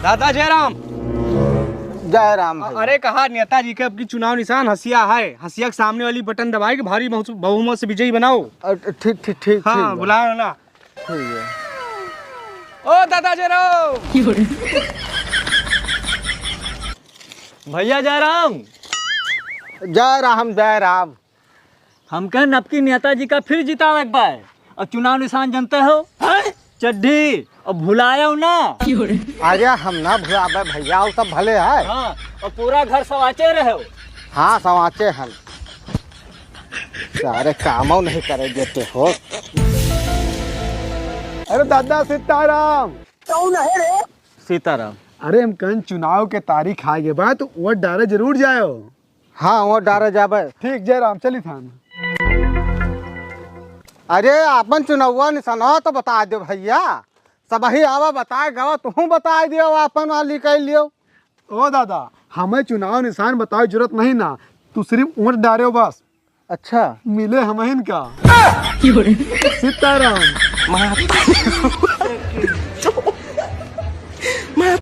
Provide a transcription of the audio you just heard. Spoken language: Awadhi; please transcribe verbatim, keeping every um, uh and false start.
दादा जयराम। जयराम अ-, भैया। अरे कहा नेताजी के अब की चुनाव निशान हंसिया है, हंसिया के सामने वाली बटन दबाए के भारी बहु-, बहुमत से विजयी बनाओ। अ, ठीक, ठीक, ठीक, हाँ, ठीक बा। बुलाओ ना। ठीक है। ओ दादा जयराम। भैया जयराम। जय राम, जय राम। हम कहेन अबकी नेताजी का फिर जितावे के बा। और चुनाव निशान जनते हो? हैं? चड्ढी। और भुलायो ना। अरे हम ना भुलाबे भैया, वो सब भले है। हाँ, और पूरा घर सवाचे रहो। हाँ, सवाचे हन। सारे कामो नहीं करे देते हो। अरे दादा सीताराम। कौन है रे? सीताराम। अरे हम कहेन चुनाव के तारीख आ गए बा, तो वोट डारे जरूर जायो। हाँ, वोट डारे जाबे। ठीक, जय राम, चली थान। अरे, आपन चुनौवा निशानवा तो बताइ दे भैया। सबही आवा बताए गवा, तुहूँ बताइ दियो, आपन वाली कइ लियो। ओ दादा, हमें चुनाव निशान बतावे जरूरत नहीं ना, तू सिर्फ वोट डारे बस। अच्छा। मिले हमहिन का। सीताराम।